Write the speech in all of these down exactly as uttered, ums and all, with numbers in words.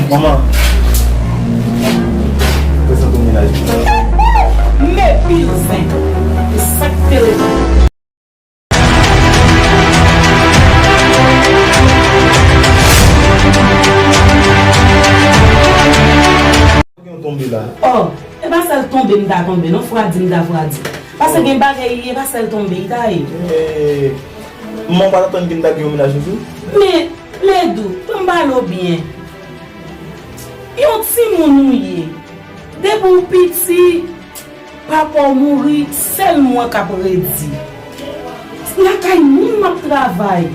Manman, prezante w mennaj mwen. Men pil zen. E sa k te rete. Gen yon tonbe la. Oh, e pa sèl tonbe m ta tonbe, non, fradi m ta fradi. Paske gen bagay li ye, e pa sèl tonbe li ta ye. Eh, manman pa t atann ke m ta gen yon mennaj toujou? Men, Ledou, ban m pale w byen. Yon timoun ou ye. Depi w piti, papa w mouri, sèl mwen k ap redi. Lakay moun m ap travay.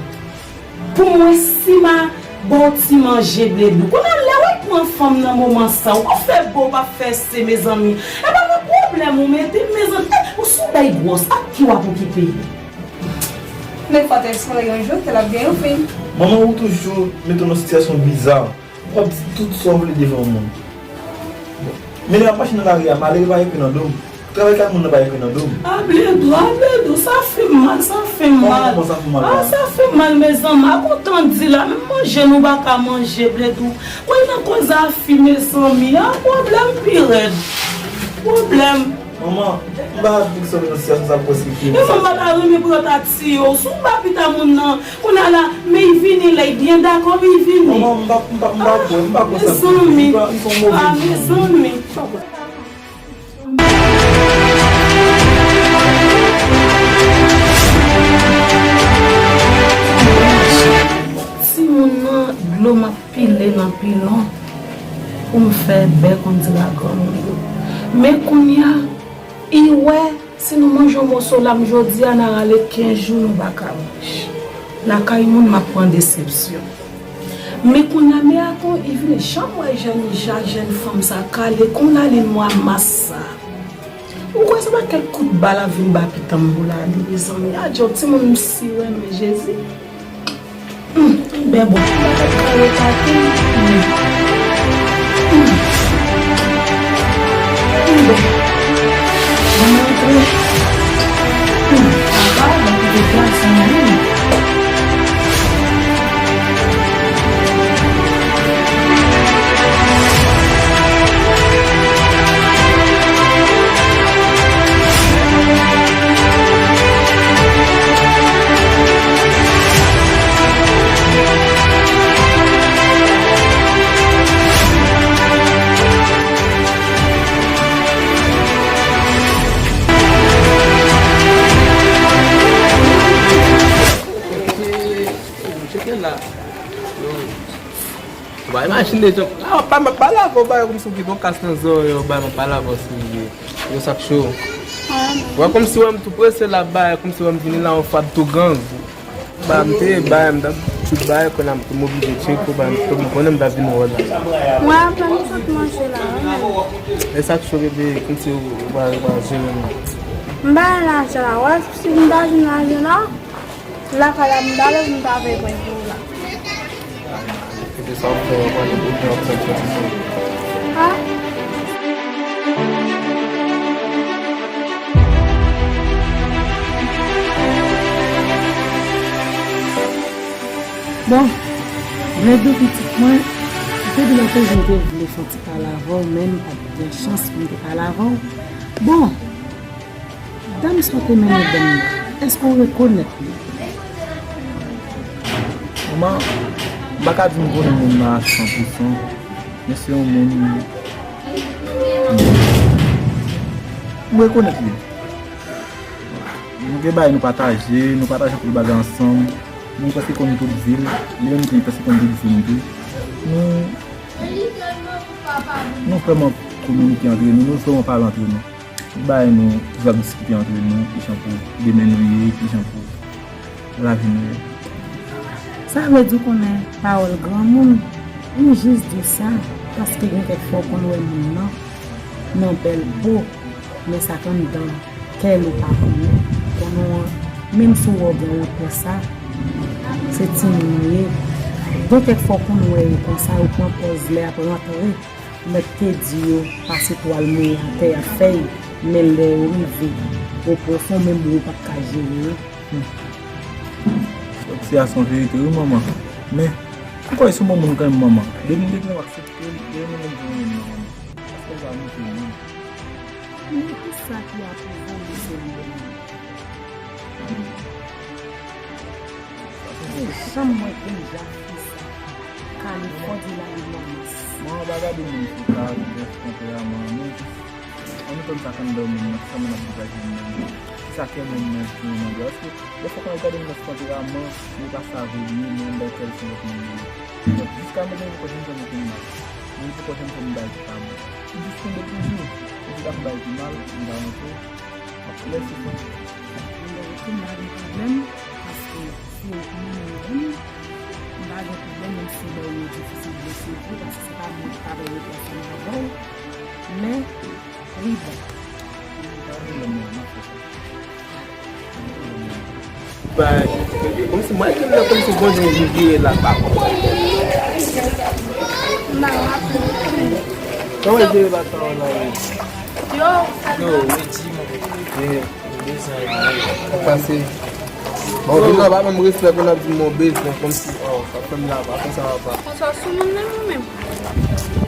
Pou m wè si m a ba w ti manje, Bledou. Kounye a, lè w al pran fanm nan moman sa, w ap fè bo, w ap fè se, mezanmi. E pa nan pwoblèm ou mete m, mezanmi. E, ou sou bay gwòs, ak ki w ap okipe? Men fòtès mwen yon jou, ke l ap gen yon fen. Manman, ou toujou mete w nan sitiyasyon biza. W ap di tout sa w vle devan yon moun. Men lè m ap mache nan lari a, malere pa ekri nan do m. Travay kay moun nan pa ekri nan do m. A Bledou, a Bledou, sa fè m mal, sa fè m mal. Kòman sa fè w mal la? A, sa fè m mal, mezanmi. A kontan di la, menm manje nou pa ka manje, Bledou. Kòm nan koz a fi, mezanmi, a pwoblèm pi rèd. Pwoblèm. Manman, m pa di ke sòti nan sitiyasyon sa prèske pi. E manman pa ta renmen pou yo ta tiye w. Si w pa pita moun nan, kounye a la, men y vini la, y byen dakò, men y vini. Manman, m pa, m pa, m pa kwè, m pa kwè sa. Mezanmi. M pa, m se yon move moun. A, mezanmi. Timoun nan, dlo m ap pile nan pilon pou m fè bè konn di la granmoun yo. Men kounye a, i wè, si nou manje yon moso lam jodi a, n a rale kenz jou nou pa ka manje. Lakay moun, m ap pran desepsyon. Men kounye a, men atann, i vini, jan m wè jèn, jan jèn fanm sa kale, kon lalin mwa mas sa. Ou kwè se pa kèk kout bal ap vin ba pitan m pou l ale, mezanmi? Adje, timoun m si renmen, Jezi. Hum, bè bon. Bagay kare pati. Hum. Hum. Hum, bè. Mwen antre. Hum, papa, mwen kite plas mwen. Tcheke la. Ou pa imajine jan, ah, pa, m ap pale avè w, bagay kòmsi w gen yon kas nan zòrèy w, bagay m ap pale avè w serye. Yo sa k cho. Wè kòmsi wè m tou prese la, bagay kòmsi wè m vini la yon fwa m tou grangou. Bagay m te, bagay m t ap tout bagay, kounye a m tou m oblije tcheke w, bagay m tou m konnen m t ap vin wè w la. Mwen apèn sot manje la, wi, men. E sa k cho, bebe, kòmsi w pa, w pa jere m. M pa nan lajan la, wè, si m ta vin lajan la, Lakay la, m ta leve, m ta veye pran pou ou la. Kite sa w fè, w pale, ou byen w ap fè sòti sou. Ha? Bon, Bledou pitit mwen, depi lòt jou m te vle fè yon ti pale avè w, men m pa t gen chans pou m te pale avè w. Bon, Dam sa w te mennen ban m nan, èske w rekonèt li? Manman, m pa ka di m konnen moun nan a san pou san, men se yon moun m rekonèt li. Nou gen bagay nou pataje, nou pataje anpil bagay ansanm. Nou prèske konn tout vi l, li menm tou li prèske konn tout vi m tou. Nou, nou vrèman kominike antre nou, nou vrèman pale antre nou. Bay nou, nou ap diskite antre nou, kijan pou demen nou ye, kijan pou lavi nou ye. Sa vle di w konnen pawòl granmoun, m jis di sa, paske gen kèk fwa w konn wè moun nan, nan bèl po, men sa k anndan kè l ou pa konnen, kè nou an Menm si w wè w gen wotè sa, se timoun ou ye. Gen kèk fwa w konn wè yo konsa, yo pran pòz lè y ap rantre. Mèt te di yo pase twal mouye atè y ap fè y, men lè yo rive o pwofon, menm ou pa t ka jere yo. Donk, se a se yon verite, wi, manman. Men, m kwè se yon bon moun kanmenm, manman. Depi m te gen w aksepte l, depi m te gen w, manman. Paske sa nou se moun. Men ki sa ki ap evolye se li menm? Janm wè deja fi sa. Kalifò di la li mòmas. Manman pa gade moun sou karakè, sou tanperaman, men jis ann konn sa k anndan moun nan, sa moun ap degaje anndan moun. Se sa kè moun nan di nan dwa. Paske dèfwa kan yo gade moun nan sou tanperaman, yo pa sa vre li ye, men anndan kè l se lòt moun li ye. Donk, jiska prezan, li poko janm fè m okenn mal. Li poko janm fè m bagay ki pa bon. Li jis kenbe toujou. Li di l ap fè bagay ki mal, m pa rantre. Lè se sa. Mwen rete m pa gen pwoblèm, paske se ou ki mennen m, m pa gen pwoblèm, menm si lè yo difisil blese vre, paske se pa mwen ki ta vle rete ansanm avè w, men li bon. Bay, kòmsi mwen gen lè kòmsi Bondye vin vire la pa konprann. Kòman jere batan w la? Yo, yo, Redi, mwen. Mwen bezwen la, wi. Sa k pase? Bon, vin nan pa menm respè pou n ap di mwen bezwen, kòmsi, oh, sa fè m la, pa konsa, papa. Konsa sou moun menm ou menm?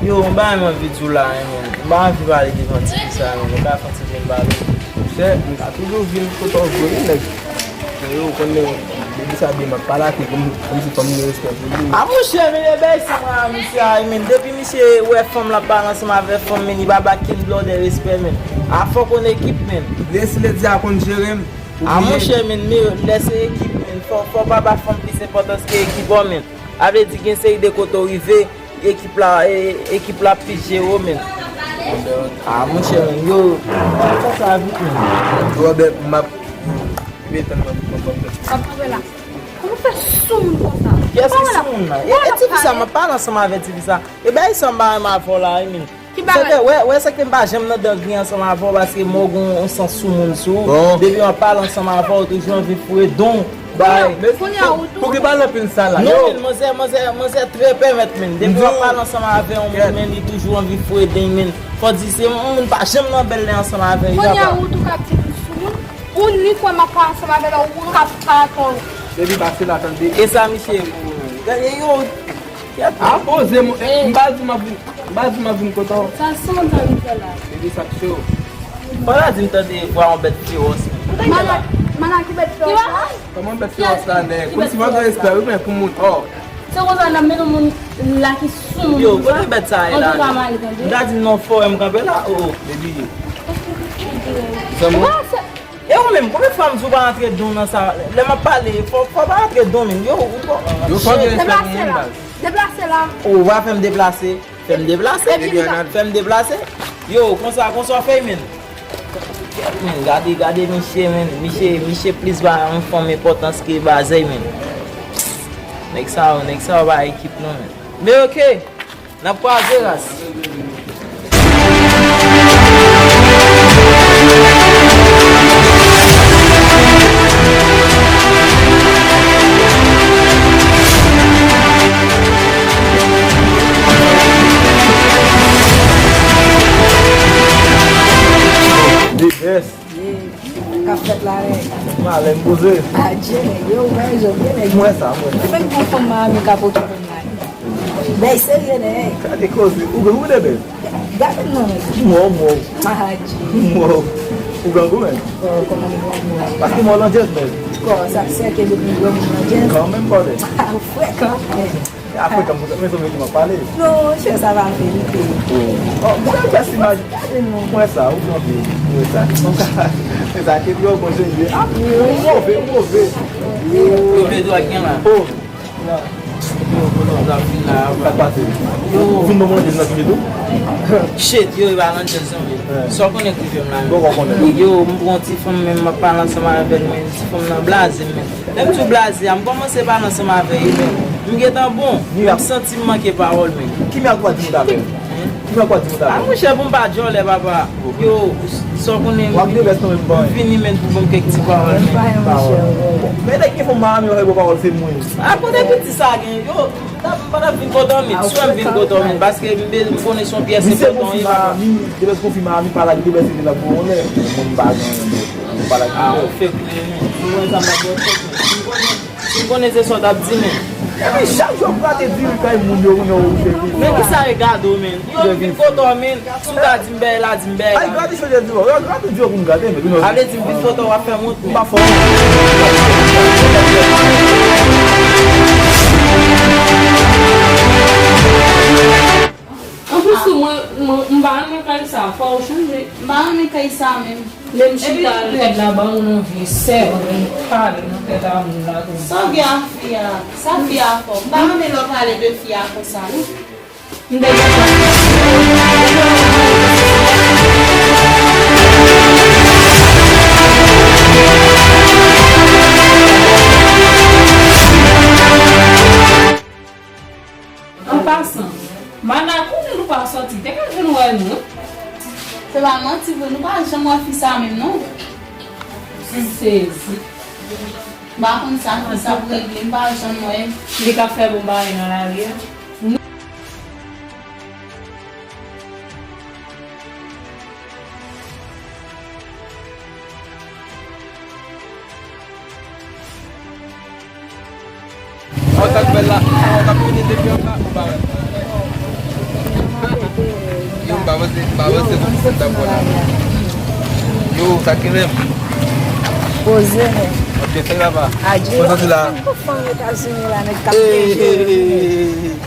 Yo, yon bagay m anvi di w la, wi, menm. M pa anvi pale devan tifi sa, menm. Mwen ka fè yon ti vin pale. Monchè, m ka toujou vin kote w vre, wi, nèg. Men yo konnen, depi sa byen m ap pale ak li, kòm, kòmsi fò m gen respè pou li. A monchè, men e bay sa mwen a misye a, men depi misye wè fanm l ap pale ansanm avè fanm, men li pa ba kenn blòdè respè, men. A fòk on ekip, men. Leslie di a konn jere m. A monchè, men, men lè se ekip, men. Fò, fò pa ba fanm plis enpòtans ke ekip, ò, men. A vle di gen seri de kote w rive, ekip la, e, ekip la ap plis jere w, men. A monchè, men, yo, fè sa vit, men. Robert, m ap Mete nan pòt la. Ap kanpe la. Kòman w fè sou moun konsa? Kiyès ki sou moun nan? E, e tifi sa, m ap pale ansanm avè tifi sa. E bagay sa m pa renmen avè w la, wi, men. Ki bagay? Sèke, wè, wè, sèke m pa janm nan dan gri ansanm avè w, paske mwen gen yon sans sou moun sou. Bon. Depi m ap pale ansanm avè w, toujou anvi foure don. Bay. Kounye a, ou tou. Pou ki pale anpil sa la? Non, men, manzè, manzè, manzè trè pèmèt, men. Depi m ap pale ansanm avè yon moun, men, li toujou anvi foure don, men. Fò di se yon moun pa janm nan bèl lè ansanm avè l. Kounye a, ou tou k ap di m sou moun. Ou ni kwè m ap pale ansanm avè l, ou k ap pale atò. Baby, pase la, tande. E sa misye ye pou ou menm? Gade yo. A poze, m pa di m ap vin, m pa di m ap vin kote w. Sa se yon tan li fè la. Baby, sa k cho. Fò la di m tande vwa yon bèt fewòs, menm. Kote l ye la? Mana, mana ki bèt fewòs la? Kòman bèt fewòs la, nèg? Kòmsi manke respè, wi, men pou moun, oh. Se konsa n ap mennen moun la ki sou moun. Yo, kote bèt sa ye la? An tou ka, m ale, tande. M ta di non, fò m kanpe la, oh, oh. Baby. Zanmi. E ou menm, konbyen fwa m di w pa rantre don nan sa? Lè m ap pale, fò, fò w pa rantre don, men. Yo, ou twò. Yo, fò gen respè pou moun, baz. Deplase la. Ou va fè m deplase. Fè m deplase. Fè m deplase. Yo, konsa, konsa w fè, men. Men, gade, gade misye, men. Misye, misye plis ba yon fanm enpòtans ke ba zèy, men. Nèg sa yo, nèg sa yo pa ekip non, men. Men oke. N ap kwaze ras. Yes. Ye, k ap fèt la, nèg? Malè, m poze. Adje, nèg, yo, ou wè, yo, byen, nèg. M wè sa, m wè. Fèk gon fanm Miami k ap okipe m la. Bèy serye, nèg. Gade koze. Ou gen, ou gen bèy? Gade m non, nèg. M wè w, m wè w. Adje. M wè w. Ou grangou, men. Oh, kòman m grangou, la? Paske m wè w nan djèz, men. Kò, sa k sèke depi m wè m nan djèz. Kanmenm, brother. Frekan, nèg. E apre, kan mwen, mwen, mwen, mwen pale. Non, monchè, sa pa verite. Oh, mwen fè si imaj. Gade non. Mwen sa, ou kanpe, mwen sa. Se sa ki pi bon jwe. Ah, ou move, ou move. Yo, Pedro, ak gen la. Oh. Yo, Pedro, sa fin la. Sa pase. Yo. Ou fin bon manje nan ki tou? Shit, yo, e pa nan djèz non, men. Sa w konnen ki fè m la, men. Yo, m pran ti fanm, men m ap pale ansanm avè l, men ti fanm nan blaze, men. Lè m di w blaze a, m kòmanse pale ansanm avè l, men m gentan bon. Men m santi m manke pawòl, men. Ki mirak ou pral di nou talè? Hein? Ki fè w pa di m sa? A, monchè, pou m pa djòlè, papa. Yo, sa w konnen, m vini menm pou ban m kèk ti pawòl, men. Pawòl. Men nèg ki fè m Miami, yo, bon, pawòl, se mwen. A, kote piti sa gen? Yo, m pa t ap vin kote w, men. Si w wè m vin kote w, men, paske m be-, m konnen se yon pyès enpòtan, wi, papa. Misye konfime Miami, depi l konfime Miami, pa la, li deplase, li la pou yon lè. Mwen, m pa gen, m pa la. A, ou fèk, men. Si w wè sa, m pa t ap fèk, men. Si m konnen se sa w t ap di, men. Epi chak jou w ap rate diri kay moun yo, kounye a ou fè vin. Men ki sa e gade w, men? Yo, m vin kote w, men. Si w ta di m bèy la, di m bèy la. Ay, gade chanje diri. Yo, gade diri pou m gade, men. A vle di m vin kote w, w ap fè m wont, men. M pa fè w wont. Anplis tou, mwen, mwen, m pa renmen kay sa, fò w chanje. M pa renmen kay sa menm. Lè m chita nan tèt la, ban m yon vye sèvant, m pale nan tèt a moun la tou. Sa w gen ak fi a? Sa fi a fè w? M pa renmen lè w pale de fi a konsa, non. M te gen An pasan, Mana konnen nou pa sòti, te ka vin wè nou. Se pa manti vre, nou pa janm wè fi sa menm non. M sezi. M pa konn sa fi sa pou regle, m pa janm wè. Li ka fè bon bagay nan lari a. Sa w t ap fè la, sa w t ap fini depi anba, ou pa wè. Yo, m pa panse, m pa panse tout moun t ap wè la. Yo, sa k rive m? Poze, men. Ok, fè papa. Adye. Mwen santi la. Gon fanm Etazini la, nèg k ap deje.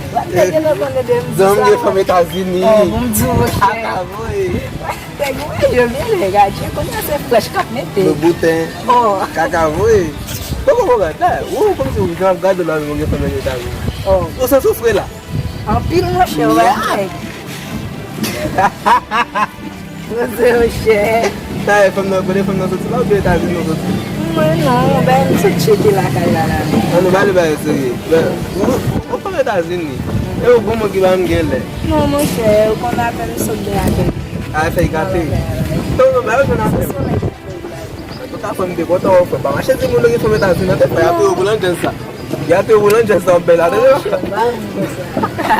W ap deje nan konnen de m di sa. Zanmi gen fanm Etazini. Oh, bon, m di w, monchè. Akavoye. Nèg, wi, yo byen lè, gade, kounye a se frèch k ap mete. Lo bouten. Oh. Kaka vre. Poko konprann la. Ou kòmsi ou jan ap gade la, ou gen fanm nan eta vre. Oh. Ou santi w fre la. Anpil, monchè, ou wè nèg. Poze, monchè. Sa e fanm nan, kote fanm nan soti la, oubyen Etazini ou soti? Mwen non, ben, m sot tcheke lakay la, la. An nou pale bagay serye. Ben, ou, ou fanm Etazini. E ou gon moun ki pa menm gen lè. Non, monchè, ou konn apèn sot de atè. A, fèy gate. Non, non, ba yo jwenn afè. Antouka, frè m te kontan wè w, frè. Pa mache di moun ou gen fanm Etazini, nan tèt pa, y ap touye w pou landjèz sa. Y ap touye w pou landjèz sa, w ap bay la, tande?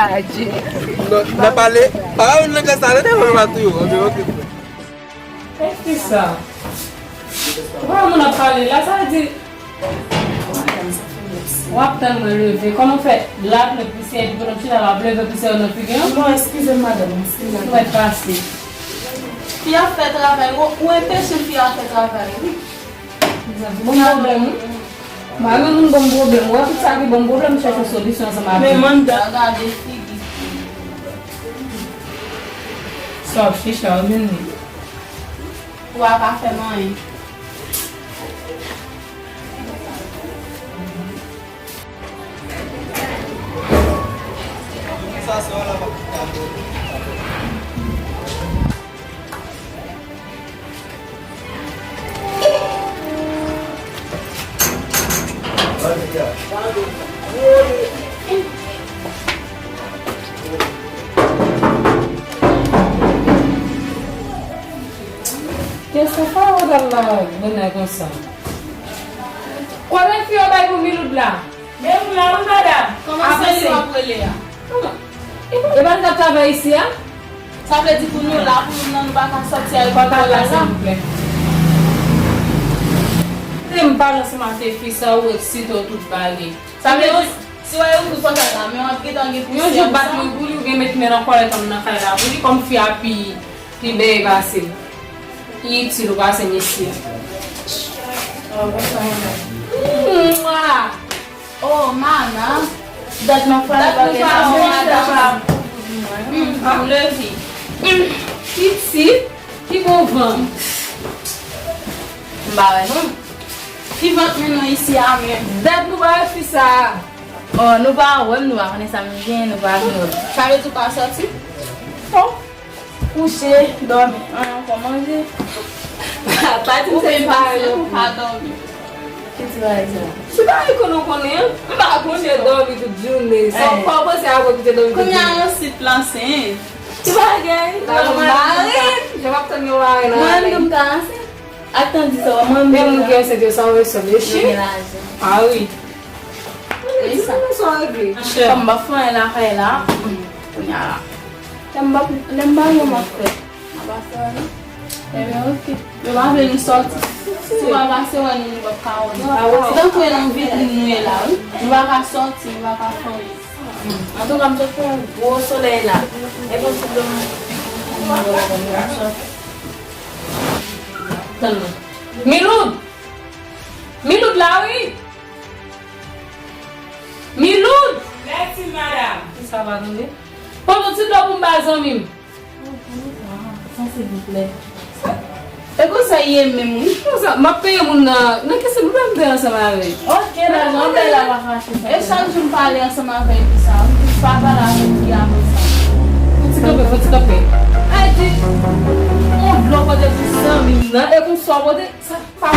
Adye. Non, nan pale, pa yon landjèz sa, tande, frè m ap touye w, ok, ok, frè. E fi sa. Ou pa wè moun ap pale la, sa vle di, w ap tann mwen leve. Kòman w fè? La ap leve pousyè, epi pandan m chita la, w ap leve pousyè yo nan figi an? Non, eskize m, madanm, eskize m. Ou mèt pase. Fi a fè travay, ou, ou enpeche fi a fè travay, wi. Bon pwoblèm, wi. M pa renmen moun ban m pwoblèm. Ou wè tout sa ki ban m pwoblèm, m chèche yon solisyon ansanm avè w. Men manda gade figi. Sa w ap chèche a, ou jwenn li. Ou a pa fè m anyen. Kèsa pa w al la bonè konsa? Konbyen fi yo bay pou Miloud la? Men m la wi, madanm. Kòman se li w ap rele a? Kòman? E pa li k ap travay isi a? Sa vle di pou nou la, pou nou, nou pa ka sòti a. Pa ka la, silvouplè. Te m pale ansanm avè fi sa, ou eksite w tout bagay. Sa vle di, si w ouvri pòtay la, men w ap gentan gen pousyè. Yon jou bat mwen pou li, oubyen met men nan kòlèt an m nan kay la pou li, kòm fi a pi, pi bèy pase m. Pi itil ou pase m isi a. Mwa! Oh, Mana. Dat nou pa wè madanm la. Hum, leve. Hum, pitit, ki bon van. M pa wè non. Ki vant men nou isi a menm. Dat nou pa wè fi sa. Oh, nou pa wè m, nou pa konnen sa m gen, nou pa konnen. Sa vle di ou pa sòti? Oh. Kouche, dòmi, an, ankò manje. Pati m se pare pou pa dòmi. Ki ti bagay sa? Ti bagay konnen w konnen an. M pa kouche dòmi tout jounen. Sa w pa panse a wè kouche dòmi tout jounen. Kounye a yon sit lanse. Ti bagay. Mwen menm m ap tann yo mare nan. Mwen menm tou m ka ansent. Ak tan di sa, mwen menm. Gen moun ki ansent yo sa yo sòt yo chire. Ah wi. Ti moun sa regle. Kòm m pa fè anyen lakay la. Kounye a la. Lè m pa, lè m pa yon m ap fè. M ap fè anyen. Ebyen, oke. Yo pa vle nou sòti. Si w pa pase wè nou, nou p ap ka wè nou. Se tankou e nan vitrin nou ye la, wi. Nou pa ka sòti, nou pa ka fè anyen. Antouka, m sot pran yon gwo solèy la. E bon, ti dlo m sot. Tann mwen. Miloud! Miloud la, wi! Miloud! Mèsi, madanm. Kisa w pa tande? Pote yon ti dlo pou m ba zanmi m. Sa, silvouplè. E konsa ye menm, wi. Konsa, m ap peye moun nan, nan kese m pral peye ansanm avè l. Ok, lajan, anpil la pa fache sa. E chak jou m pale ansanm avè l konsa, wi. M pa pale avè l pi apre sa. Fon ti kanpe, fon ti kanpe. Ay, di, yon dlo pote pou zanmi m nan, e konsa w pote, sa pa